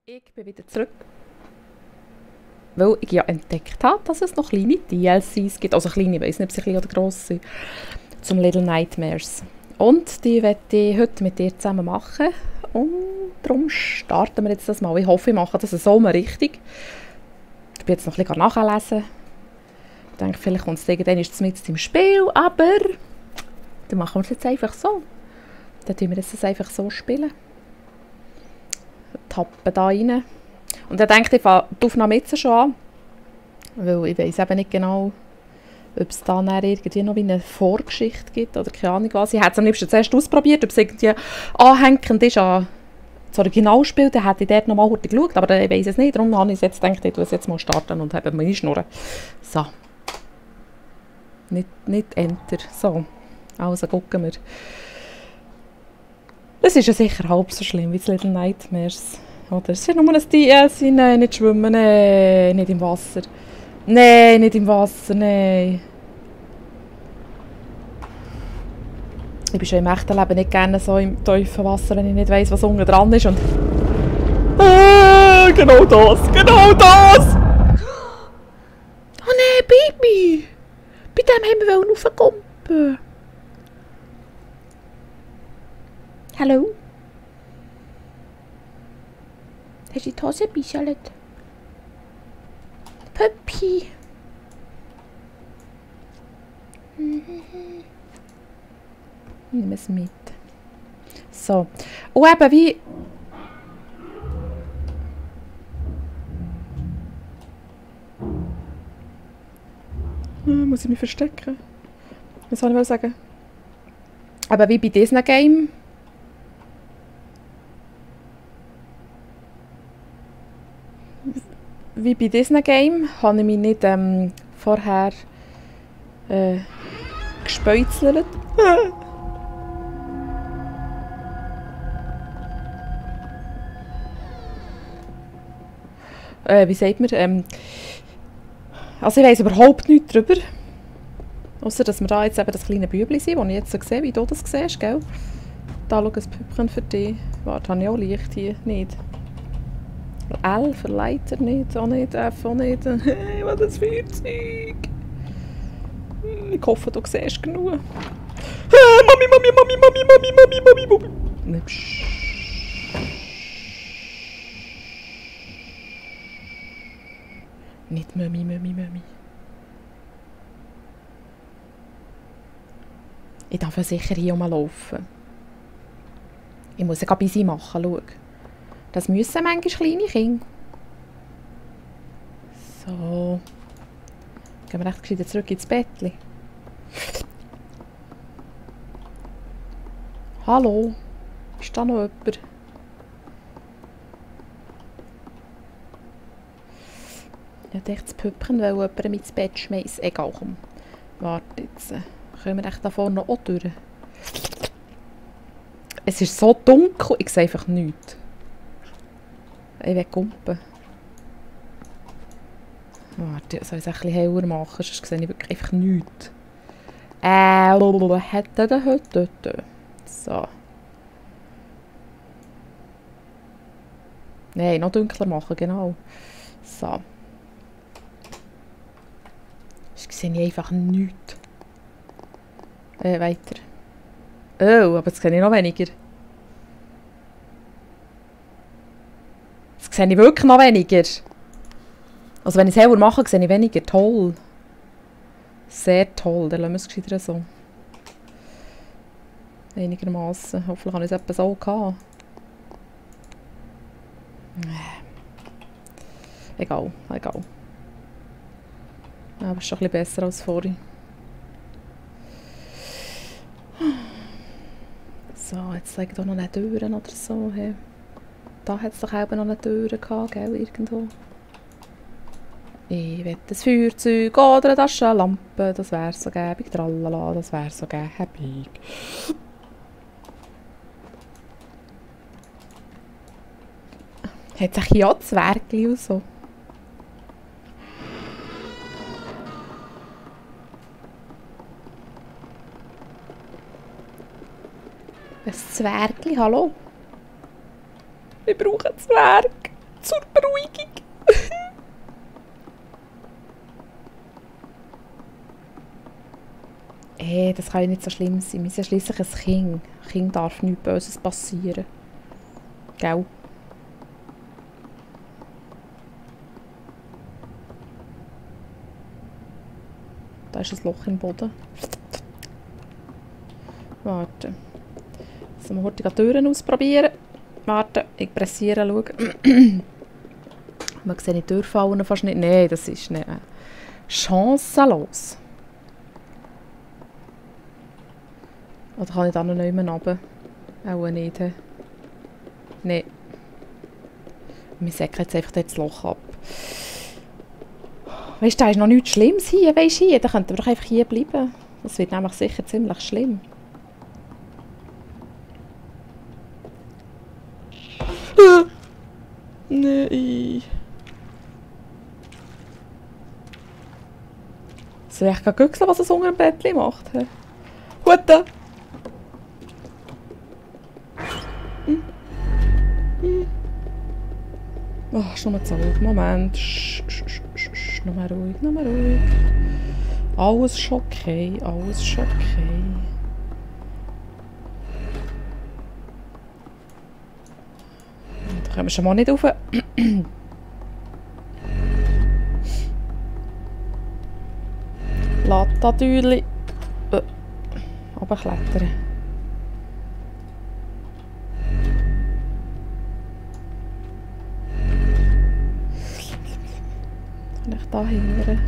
Ich bin wieder zurück, weil ich ja entdeckt habe, dass es noch kleine DLCs gibt. Also kleine, ich weiss nicht, ob sie klein oder gross sind, zum Little Nightmares. Und die werde ich heute mit dir zusammen machen. Und darum starten wir jetzt das mal. Ich hoffe, ich mache das so mal richtig. Ich bin jetzt noch ein bisschen nachlesen. Ich denke, vielleicht kommt es irgendwann mit im Spiel, aber dann machen wir es jetzt einfach so. Dann tun wir es einfach so spielen. Tappen da rein. Und dann denke ich, fange die Aufnahme jetzt schon an. Weil ich weiss eben nicht genau, ob es da irgendwie noch wie eine Vorgeschichte gibt oder keine Ahnung was. Ich hätte es am liebsten zuerst ausprobiert, ob es irgendwie anhängend ist an das Originalspiel. Dann hätte ich dort noch mal kurz geschaut, aber ich weiss es nicht. Darum habe ich jetzt gedacht, ich tue es jetzt mal starten und habe meine Schnurren. So. Nicht Enter. So. Also gucken wir. Das ist ja sicher halb so schlimm wie das Little Nightmares. Oder? Es ist ja nur ein DLC. Nein, nicht schwimmen. Nein, nicht im Wasser. Nein, nicht im Wasser. Nein. Ich bin schon im echten Leben nicht gerne so im tiefen Wasser, wenn ich nicht weiss, was unten dran ist. Und genau das. Genau das! Oh nein, Baby! Bei dem haben wir raufkommen. Hallo? Hast du die Hose gebischelt? Puppi! Nimm es mit. So. Und eben wie... Muss ich mich verstecken? Was soll ich sagen? Aber wie bei Disney Game... Wie bei Disney Game habe ich mich nicht vorher gespeuzelt. Wie sagt man? Also ich weiss überhaupt nichts darüber. Außer dass wir da jetzt eben das kleine Bübli sind, das ich jetzt so sehe, wie du das siehst, gell? Da schau ein Püppchen für dich. Warte, habe ich auch Licht hier? Nicht. L für Leiter nicht, auch nicht, F auch nicht. Hey, was ein Feuerzeug! Ich hoffe, du siehst genug. Mami, Mami, Mami, Mami, Mami, Mami, Mami, Mami. Nee, nicht Mami, Mami, Mami. Ich darf ja sicher hier rumlaufen. Ich muss ja busy machen, schau. Das müssen manchmal kleine Kinder. So. Gehen wir echt gescheit zurück ins Bettchen. Hallo? Ist da noch jemand? Ich wollte echt das Püppchen jemandem ins Bett schmeißen. Egal, komm. Warte jetzt. Können wir echt da vorne auch durch? Es ist so dunkel, ich sehe einfach nichts. Ich will kumpen. Warte, soll ich es ein bisschen heller machen? Sonst sehe ich wirklich einfach nichts. Hätte der heute. So. Nein, noch dunkler machen, genau. So. Sonst sehe ich einfach nichts. Weiter. Oh, aber jetzt sehe ich noch weniger. Jetzt sehe ich wirklich noch weniger. Also wenn ich es heller mache, sehe ich weniger. Toll. Sehr toll. Dann lassen wir es gescheiter so. Einigermaßen. Hoffentlich habe ich es etwa so gehabt. Egal, egal. Aber es ist schon ein bisschen besser als vorhin. So, jetzt zeige ich hier noch eine Tür oder so. Hey. Da hat es doch eben noch eine Tür gehabt, gell, irgendwo. Ich will ein Feuerzeug oder eine Taschenlampe, das wäre so gäbig. Tralala, das wäre so gäbig. Hat sich hier auch Zwergli und so. Ein Zwergli, hallo? Ich brauche einen Zwerg. zur Beruhigung. Das kann ja nicht so schlimm sein. Wir sind ja schliesslich ein Kind. Ein Kind darf nichts Böses passieren. Gell? Da ist ein Loch im Boden. Warte. Jetzt müssen wir heute die Türen ausprobieren. Warte, ich pressiere, schau. Man sieht die Türfallen fast nicht. Nein, das ist nicht chancenlos. Oder kann ich da noch nicht mehr runter? Auch nicht. Nein. Wir säcken jetzt einfach das Loch ab. Weißt du, da ist noch nichts Schlimmes hier, weisst du, hier. Da könnten wir doch einfach hier bleiben. Das wird nämlich sicher ziemlich schlimm. Nein. Soll ich gerade gucken, was es unter dem Bettchen macht? Gute! Oh, ist nur zu hoch. Moment. Noch mal ruhig, noch mal ruhig. Alles ist okay, alles ist okay. Da können wir schon mal nicht rauf. Lattatürli. Runterklettern. Kann ich da hindern?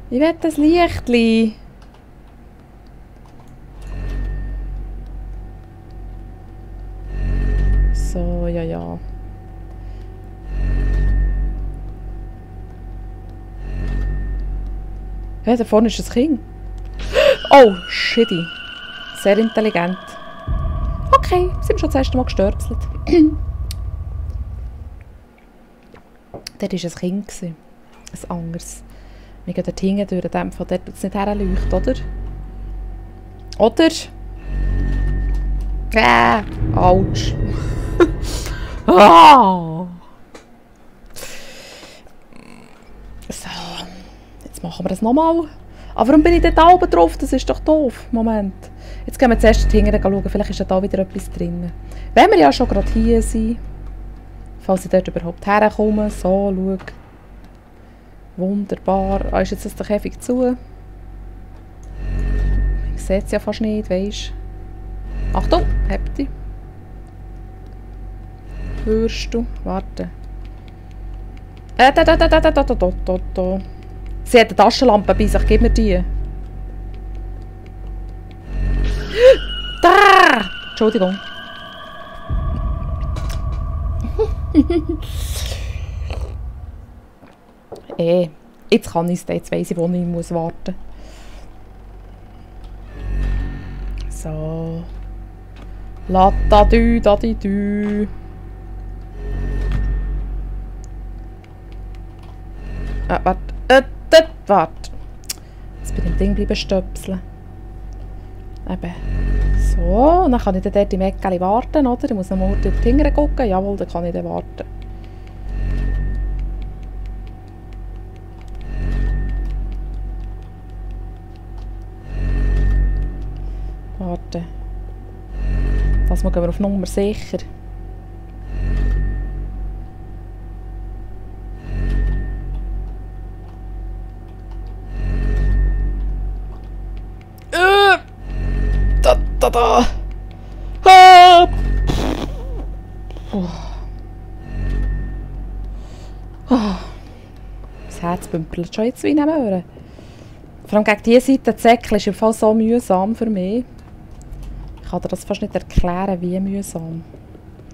Ich will das Lichtli. So, ja, ja. Ja, da vorne ist ein Kind. Oh, shitty. Sehr intelligent. Okay, sind wir schon das erste Mal gestürzelt. Dort war ein Kind. Ein anderes. Wir gehen dort hinten durch den Dämpfer. Dort wird es nicht herleuchten, oder? Oder? Autsch. So. Jetzt machen wir das nochmal. Aber warum bin ich dort oben drauf? Das ist doch doof. Moment. Jetzt gehen wir zuerst hinten schauen. Vielleicht ist da wieder etwas drin. Wenn wir ja schon gerade hier sind. Falls ich dort überhaupt herkomme. So, schau. Wunderbar. Ah, ist jetzt der Käfig zu? Ich sehe es ja fast nicht, weisst du. Achtung, habt ihr. Hörst du? Warte. Da. Sie hat eine Taschenlampe bei sich, gib mir die. Da! Entschuldigung. Jetzt kann ich es, jetzt weiss ich, wo ich muss warten muss. So. Lattadü, dadidü. Warte. Warte. Jetzt bei dem Ding bleiben stöpseln. Eben. So, und dann kann ich dann dort im Eckchen warten, oder? Ich muss noch mal durch die Finger gucken. Jawohl, dann kann ich dann warten. Warte. Das mal gehen wir auf Nummer sicher. Da. Ah. Das Herz bümpelt schon jetzt wie in Möhren. Vor allem gegen diese Seite zu säckeln ist im Fall so mühsam für mich. Ich kann dir das fast nicht erklären, wie mühsam.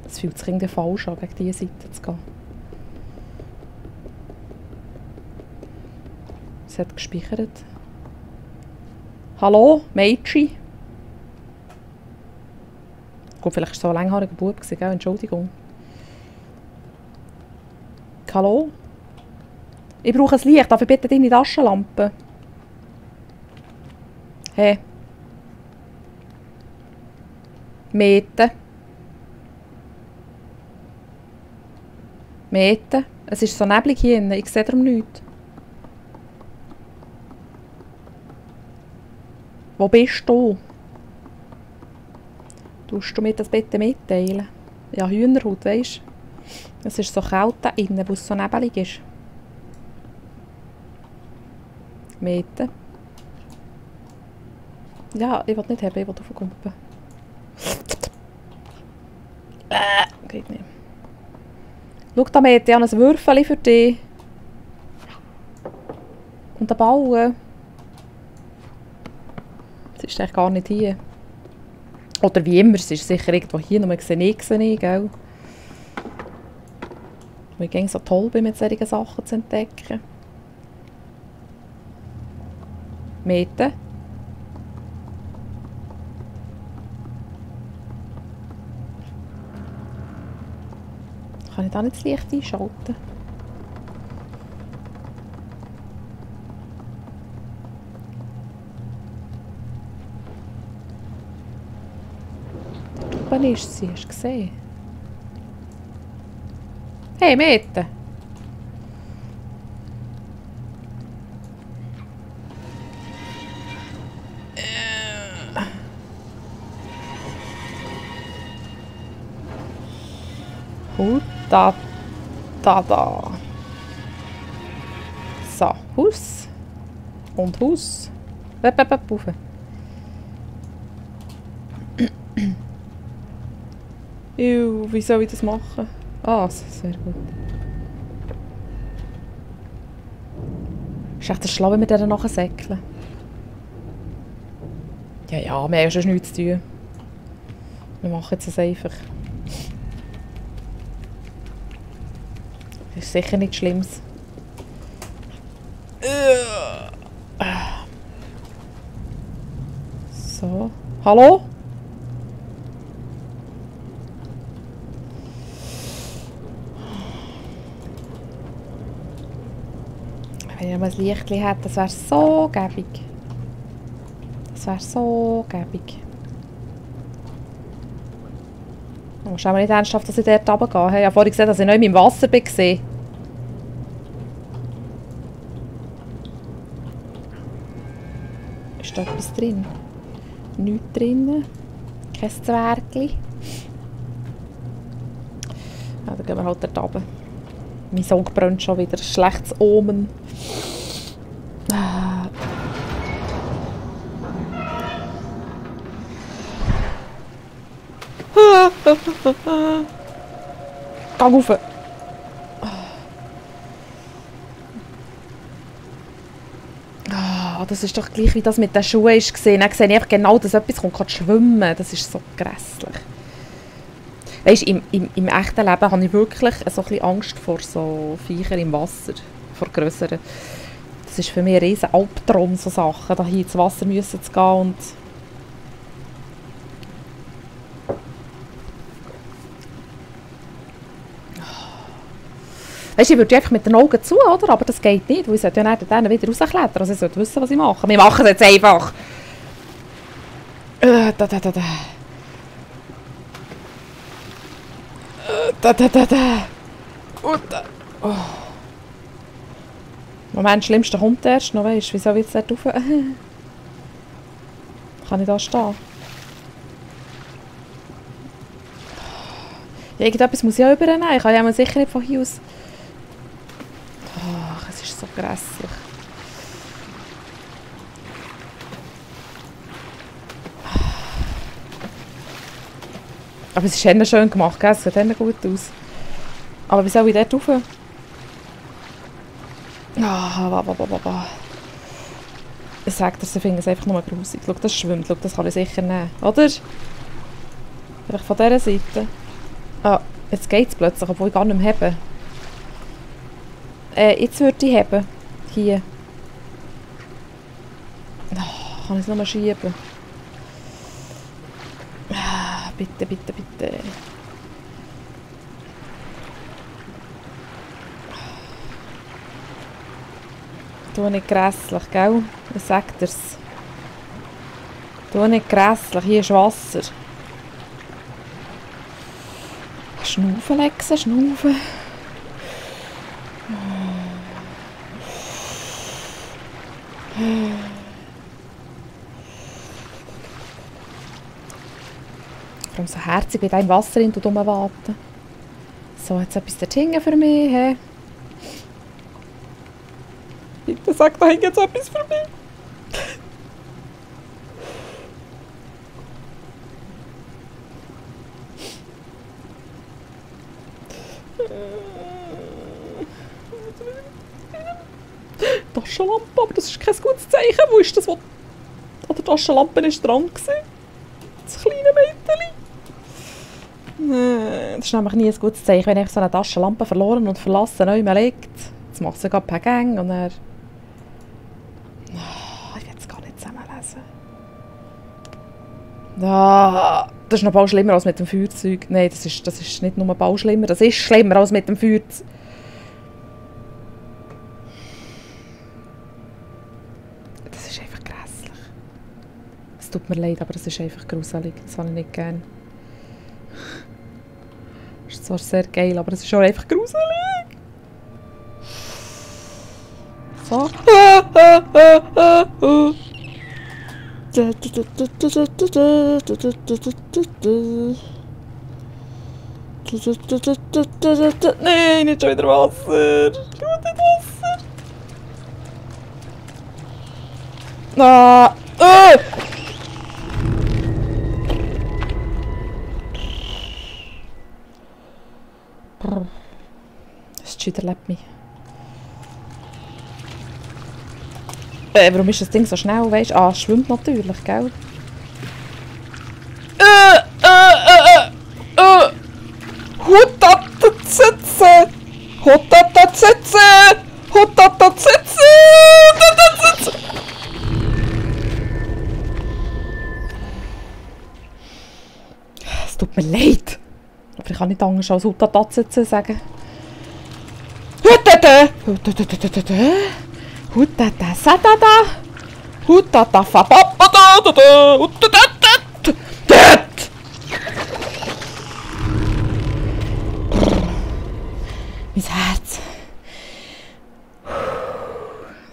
Es fühlt sich irgendwie falsch an, gegen diese Seite zu gehen. Es hat gespeichert. Hallo, Mädchen? Gut, vielleicht war es so ein langhaariger Bub, gell? Entschuldigung. Hallo? Ich brauche ein Licht, darf ich bitte deine Taschenlampe? Hey. Mete. Meter. Es ist so neblig hier drin, ich sehe darum nichts. Wo bist du? Tust du mir das bitte mitteilen? Ja, Hühnerhaut, weisst du? Es ist so kalt da innen, wo es so nebelig ist. Meter. Ja, ich will nicht haben, ich will aufkumpen. Geht nicht. Schau da, Mete, ich habe ein Würfel für dich. Und ein Ball. Es ist eigentlich gar nicht hier. Oder wie immer, es ist sicher irgendwo hier, nur sehe ich, gell? Weil ich so toll bin, mit solchen Sachen zu entdecken. Mete. Kann ich da nicht das Licht einschalten? Da oben ist sie, hast du gesehen? Hey, Mete! Da. So, Haus. Und Haus. Rauf. Wie soll ich das machen? Ah, sehr gut. Ist echt schlau, wenn wir den nachher säckeln. Ja, wir haben ja schon nichts zu tun. Wir machen jetzt das einfach. Das ist sicher nichts Schlimmes. So. Hallo? Wenn ich mal ein Lichtchen hätte, das wäre so gäbig. Das wäre so gäbig. Oh, schau mal nicht ernsthaft, dass ich dort runtergehe. Ich habe vorhin gesehen, dass ich noch in meinem Wasser bin. Ist da etwas drin? Nichts drin. Kein Zwergli. Ja, dann gehen wir halt dort runter. Mein Song brennt schon wieder. Ein schlechtes Omen. Geh rauf! Das ist doch gleich wie das mit den Schuhen war. Dann sehe ich einfach genau, dass etwas kommt schwimmen. Das ist so grässlich. Weisst, im echten Leben habe ich wirklich so ein bisschen Angst vor so Viechern im Wasser. Vor grösseren. Das ist für mich ein riesen Albtraum, so Sachen. Da hier ins Wasser müssen zu gehen und... Weisst, ich würde einfach mit den Augen zu, oder? Aber das geht nicht, weil ich sollte ja dann wieder rausklettern. Also ich sollte wissen, was ich mache. Wir machen es jetzt einfach. Oh. Moment, das Schlimmste kommt erst noch, weisst du? Wieso will es dort rauf? Kann ich da stehen? Ja, irgendetwas muss ich auch übernehmen. Ich kann ja mal sicher nicht von hier aus... Oh, es ist so grässlich. Aber es ist eher schön gemacht, gell? Es sieht eher gut aus. Aber wie soll ich dort rauf? Ich sage dir, sie finden es einfach nur grusig. Schau, das schwimmt. Schau, das kann ich sicher nehmen. Oder? Vielleicht von dieser Seite. Ah, jetzt geht es plötzlich, obwohl ich gar nicht mehr habe. Jetzt würde ich haben. Hier. Oh, kann ich es nochmal schieben? Ah, bitte, bitte, bitte. Tu nicht grässlich, gell? Ich sag dir's. Tu nicht grässlich, hier ist Wasser. Schnaufen, Lexa, schnaufen. Vor allem so herzig, wie da im Wasser in und rumwarten. So, jetzt etwas dort hinten für mich. He. Bitte sag da hinten jetzt etwas für mich. Taschenlampe, aber das ist kein gutes Zeichen. Wo ist das, wo an der Taschenlampe ist dran war? Das kleine Mädchen. Das ist nämlich nie ein gutes Zeichen, wenn ich so eine Taschenlampe verloren und verlassen neu liegt. Jetzt macht sie gerade per Gang und er. Oh, ich will es gar nicht zusammenlesen. Das ist noch bald schlimmer als mit dem Feuerzeug. Nein, das ist nicht nur bald schlimmer, das ist schlimmer als mit dem Feuerzeug. Das ist einfach grässlich. Es tut mir leid, aber das ist einfach gruselig. Das habe ich nicht gerne. Das ist zwar sehr geil, aber es ist auch einfach gruselig. So. Nein, nicht schon wieder Wasser. Ich will nicht Wasser. Das schüttelt mich. Warum ist das Ding so schnell, weißt du? Ah, es schwimmt natürlich, gell? Hutatatze! Hutatatze! Hutatatze! Es tut mir leid. Aber ich kann nicht anders als Hutatatze sagen. Hutata! Hutata! Hutata satata! Hutata fapapadada! Hutata! Mein Herz.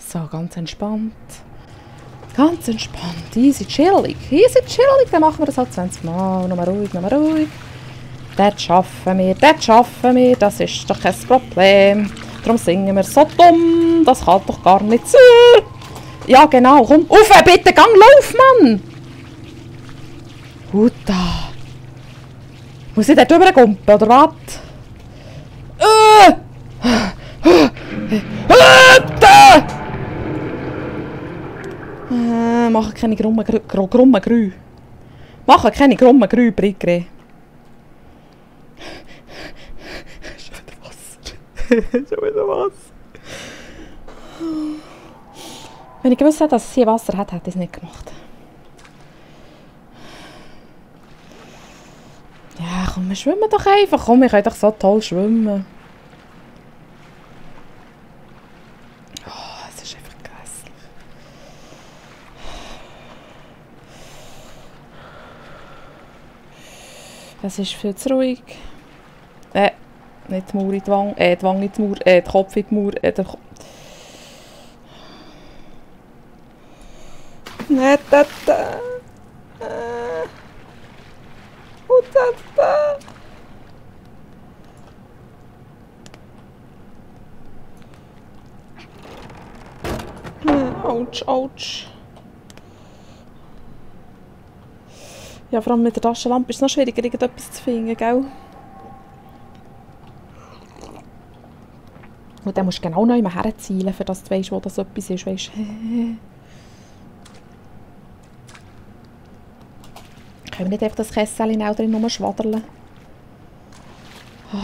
So, ganz entspannt. Ganz entspannt. Easy chillig. Easy chillig. Dann machen wir das halt 20 Mal. Nochmal ruhig, nochmal ruhig. Das schaffen wir, das schaffen wir. Das ist doch kein Problem. Darum singen wir so dumm. Das kann doch gar nicht sein. Ja, genau. Komm, auf, bitte, gang, lauf, Mann. Gut da. Muss ich dort rüberkumpen, oder was? Machen keine krummen Grü. Machen keine krummen Grü, Brigre. Schon wieder Wasser. Schon wieder Wasser. Wenn ich gewusst hätte, dass es hier Wasser hat, hätte ich es nicht gemacht. Ja, komm, wir schwimmen doch einfach. Komm, wir können doch so toll schwimmen. Oh, es ist einfach grässlich. Es ist viel zu ruhig. Nicht die Mauer in die Wange, die Wange in die Mauer, der Kopf in die Mauer, Nicht das. Autsch, autsch. Ja, vor allem mit der Taschenlampe ist es noch schwieriger, irgendetwas zu finden, gell? Und dann musst du genau noch immer herzielen, für dass du weißt, wo das etwas ist, weißt du? Können wir nicht einfach das Kessel auch drin rumschwadern? Oh,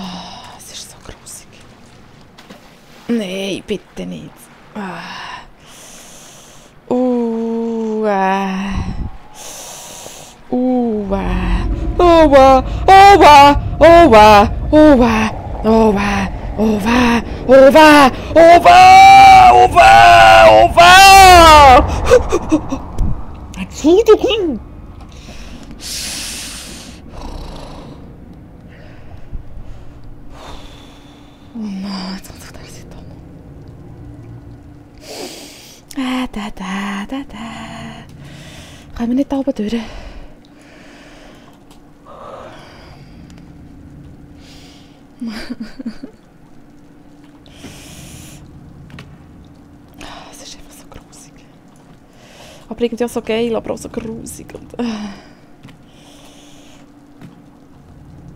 es ist so grusig. Nein, bitte nicht. Entschuldigung. Können wir nicht da oben durch? Es ist einfach so grusig. Aber irgendwie auch so geil, aber auch so grusig. Und,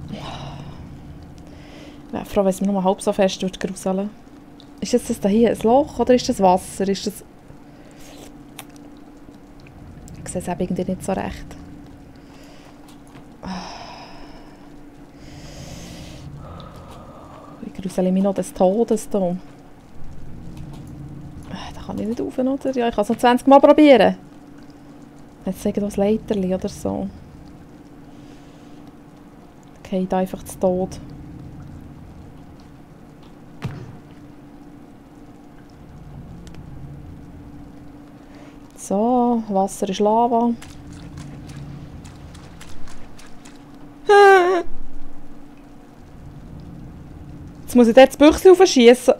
ich wäre froh, wenn es mir nur halb so fest gruseln. Ist das hier ein Loch oder ist das Wasser? Ist das... Ich sehe es eben irgendwie nicht so recht. Ich grusele mich noch des Todes hier. Da kann ich nicht rauf, oder? Ja, ich kann es noch 20 Mal probieren. Jetzt irgendwas Leiterli oder so. Okay, da einfach zu Tod. So, Wasser ist Lava. Jetzt muss ich dort das Büchse aufschießen.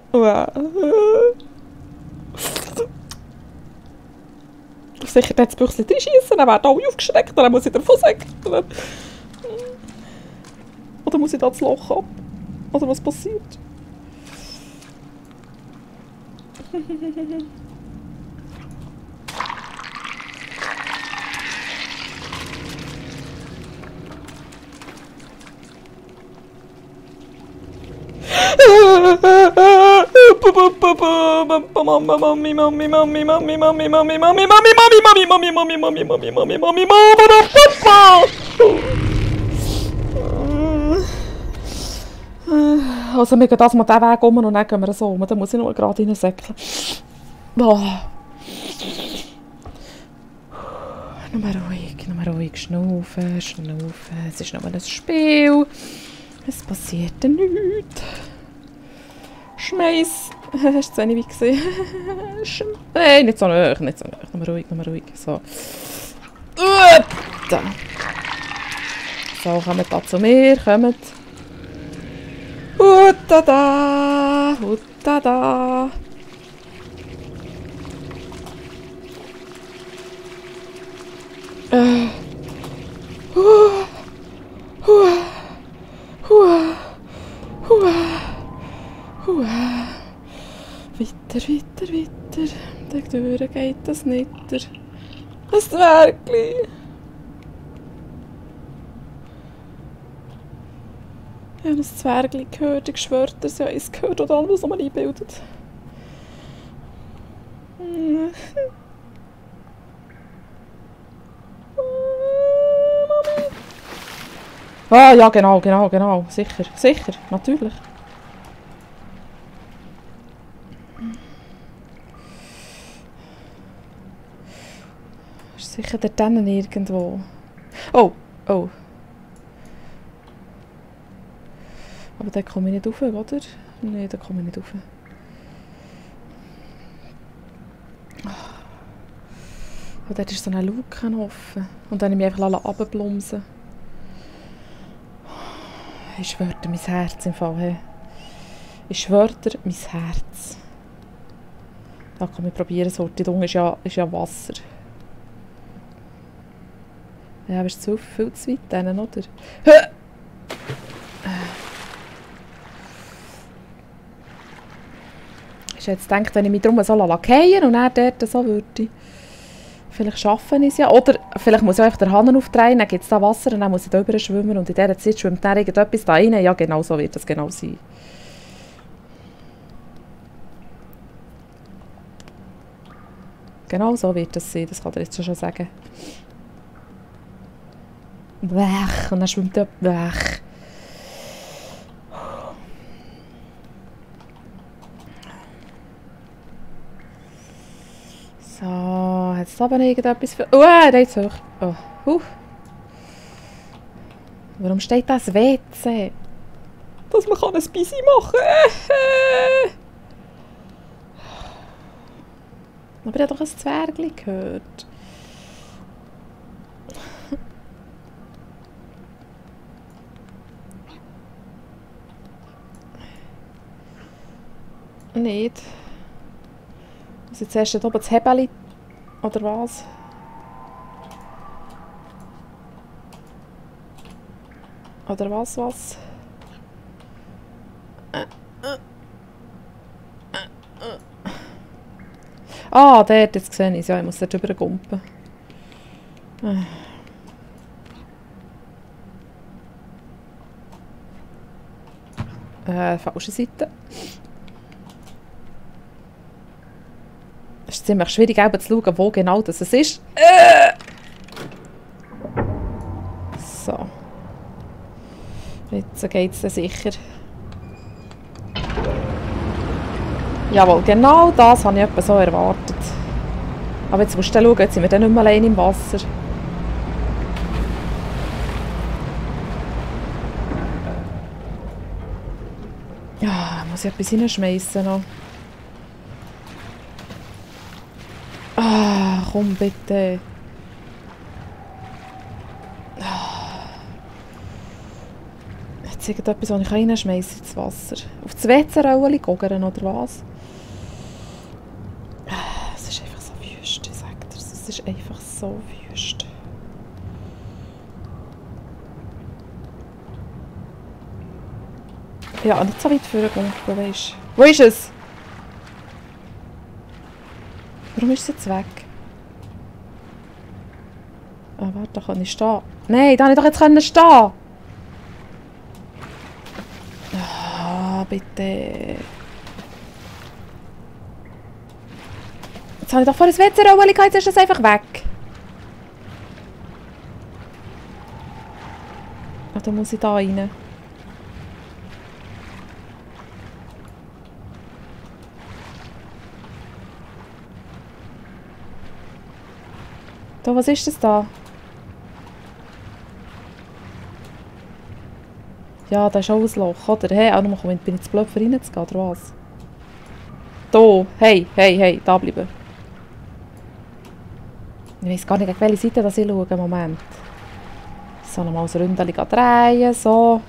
Sicher dort das Büchse reinschießen, dann werden alle aufgeschreckt, dann muss ich davon sagen. Oder muss ich da das Loch ab? Oder was passiert? Also wir gehen das mal diesen Weg um und dann gehen wir so um. Dann muss ich nur gerade reinsäckeln. Nur ruhig, schnaufen, schnaufen. Es ist nur ein Spiel. Es passiert nichts. Schmeiß. Hast du zu wenig gesehen? Nein, nicht so nah, nicht so nah. Nur ruhig. So. So, kommt da zu mir, kommt. Tada! Tada! Weiter. Da durch geht das nicht. Ein Zwergli. Ich habe ein Zwergli gehört, ich schwöre das ja, es gehört oder alles, was man einbildet. Ah, ja, genau. Sicher, natürlich. Ist sicher dort drinnen irgendwo. Oh. Aber da komme ich nicht rauf, oder? Nein, da komme ich nicht rauf. Aber dort ist so eine Luke offen. Und dann habe ich mich einfach runterblumsen. Ich schwöre dir, mein Herz im Fall. Hey. Ich schwöre dir, mein Herz. Da kann ich probieren, so. Die Dunge ist ja Wasser. Ja, aber es ist viel zu weit denen, oder? Ich hätte jetzt gedacht, wenn ich mich drum so lackieren und dann dort so würde. Vielleicht schaffen es ja. Oder vielleicht muss ich einfach den Hahn aufdrehen, dann gibt es da Wasser und dann muss ich da rüber schwimmen und in dieser Zeit schwimmt dann irgendetwas da rein. Ja, genau so wird das genau sein. Genau so wird das sein, das kann ich jetzt schon sagen. Blech, und dann schwimmt er weg. So, hat es aber irgendetwas für... da ist es hoch. Oh, Warum steht das WC? Dass man ein Bissi machen kann. Aber ich habe doch ein Zwergli gehört. Nicht. Ich muss jetzt erst oben das Hebeli Oder was? Oder was? Ah, dort, jetzt sehe ich es. Ja, ich muss dort drüber gumpen. Falsche Seite. Es ist ziemlich schwierig, zu schauen, wo genau das ist. So. Jetzt geht es sicher. Jawohl, genau das habe ich etwa so erwartet. Aber jetzt musst du schauen, jetzt sind wir dann nicht mehr allein im Wasser. Ja, muss ich etwas hineinschmeißen noch. Ah, komm bitte. Jetzt irgendetwas, was ich reinschmeißen ins Wasser. Auf das WC-Rolli gogern oder was? Es ist einfach so wüst, ich sag dir. Es ist einfach so wüst. Ja, nicht so weit vorgehen, weißt du. Wo ist es? Warum ist es jetzt weg? Ah, warte, da kann ich stehen. Nein, da konnte ich doch jetzt stehen. Ah, bitte. Jetzt habe ich doch vor das WC-Rolli gehabt, jetzt ist es einfach weg. Ach, da muss ich da rein. Da, was ist das da? Ja, da ist auch ein Loch, oder? Hey, auch noch, bin ich zu blöd für reinzugehen, oder was? Da, hey, da bleiben. Ich weiß gar nicht, auf welche Seite ich schaue. Moment. So, nochmal das Ründchen drehen, so.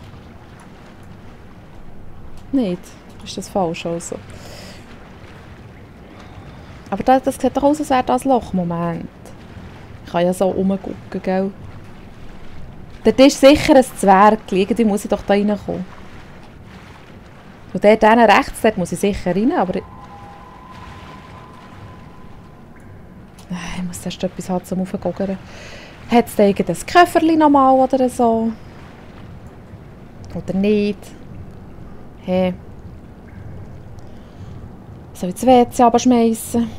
Nicht? Ist das falsch also? Aber das sieht doch aus, als wäre das Loch. Moment. Ich kann ja so rumgucken, gell? Dort ist sicher ein Zwerg. Irgendwie muss ich doch da reinkommen. Und dort rechts, dort muss ich sicher rein, aber... Ich muss erst etwas haben zum Aufgucken. Hat es da irgendein Köfferchen nochmal oder so? Oder nicht? Hey. Soll ich das WC runterschmeissen?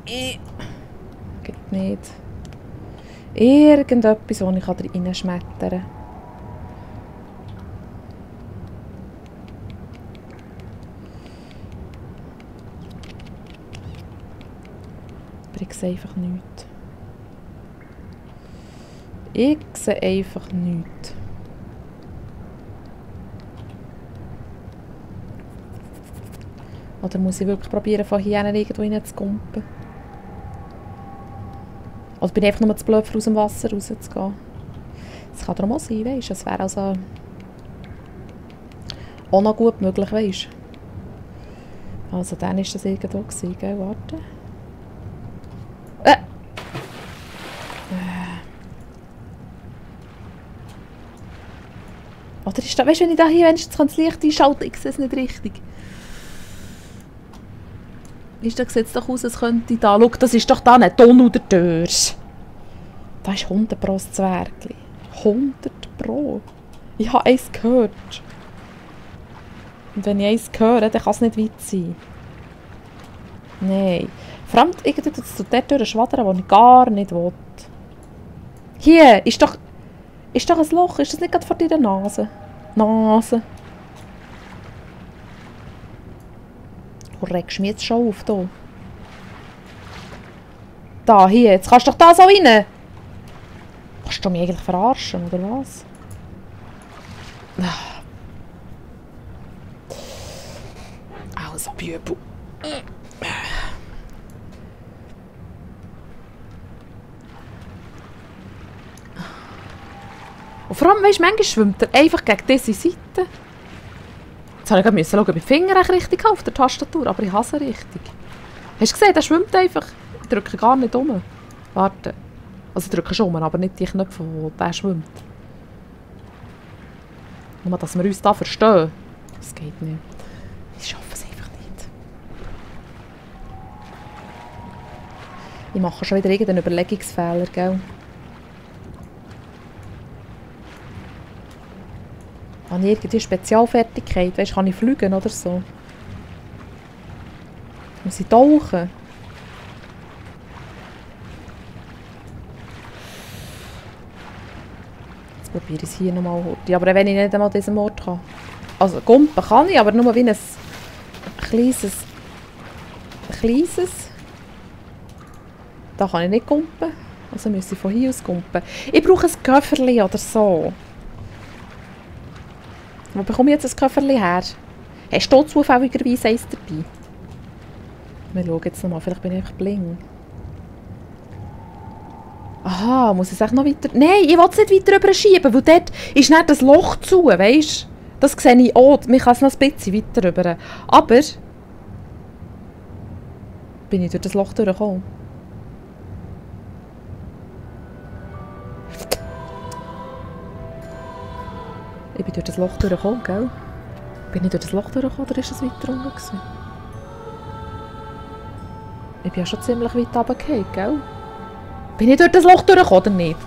Geht nicht. Irgendetwas, wo ich reinschmettern kann. Aber ich sehe einfach nichts. Ich sehe einfach nichts. Oder muss ich wirklich probieren, von hier irgendwo reinzukumpen? Oder bin ich einfach nur zu blöd, aus dem Wasser rauszugehen? Das kann darum auch sein, weisst du? Das wäre also auch noch gut möglich, weisst du? Also dann war das irgendwo gewesen, gell? Warte. Oder ist das, weißt du, wenn ich da hier wenigstens das Licht einschalten kann, ich sehe es nicht richtig. Ist, da sieht es doch aus, als könnte ich da... Schau, das ist doch da nicht Don oder Dörs. Da ist 100 Pro das Zwergli. 100 Pro. Ich habe eins gehört. Und wenn ich eins höre, dann kann es nicht weit sein. Nein. Vor allem, irgendwie tut es dort durchschwadern, wo ich gar nicht will. Hier, ist doch ein Loch. Ist das nicht gerade vor deiner Nase? Nase. Du regst mich jetzt schon auf, hier. Da, hier. Jetzt kannst du doch da so rein. Kannst du mich eigentlich verarschen, oder was? Also, Bübel. Und vor allem, weißt du, manchmal schwimmt er einfach gegen diese Seite. Jetzt habe ich gerade schauen, ob ich die Finger richtig habe auf der Tastatur, aber ich hasse richtig. Hast du gesehen, der schwimmt einfach. Ich drücke gar nicht um. Warte. Also ich drücke schon um, aber nicht die Knöpfe, wo der schwimmt. Nur, dass wir uns da verstehen. Das geht nicht. Ich schaffe es einfach nicht. Ich mache schon wieder irgendeinen Überlegungsfehler, gell? Habe ich irgendwie Spezialfertigkeit? Weißt du, kann ich fliegen oder so? Muss ich tauchen? Jetzt probiere ich es hier nochmal. Aber wenn ich nicht einmal diesen Ort kann. Also Gumpen kann ich, aber nur wie ein kleines... Da kann ich nicht gumpen. Also muss ich von hier aus gumpen. Ich brauche ein Köfferli oder so. Wo bekomme ich jetzt ein Köfferli her? Hast du zufälligerweise eins dabei? Wir schauen jetzt nochmal, vielleicht bin ich einfach blind. Aha, muss ich es noch weiter... Nein, ich will es nicht weiter rüber schieben, weil dort ist nicht das Loch zu, weißt du? Das sehe ich auch, man kann es noch ein bisschen weiter rüber. Aber... Bin ich durch das Loch durchgekommen? Ich bin durch das Loch durchgekommen, gell? Bin ich durch das Loch durchgekommen oder ist es weiter unten gewesen? Ich bin ja schon ziemlich weit runtergefallen, gell? Bin ich durch das Loch durchgekommen oder nicht?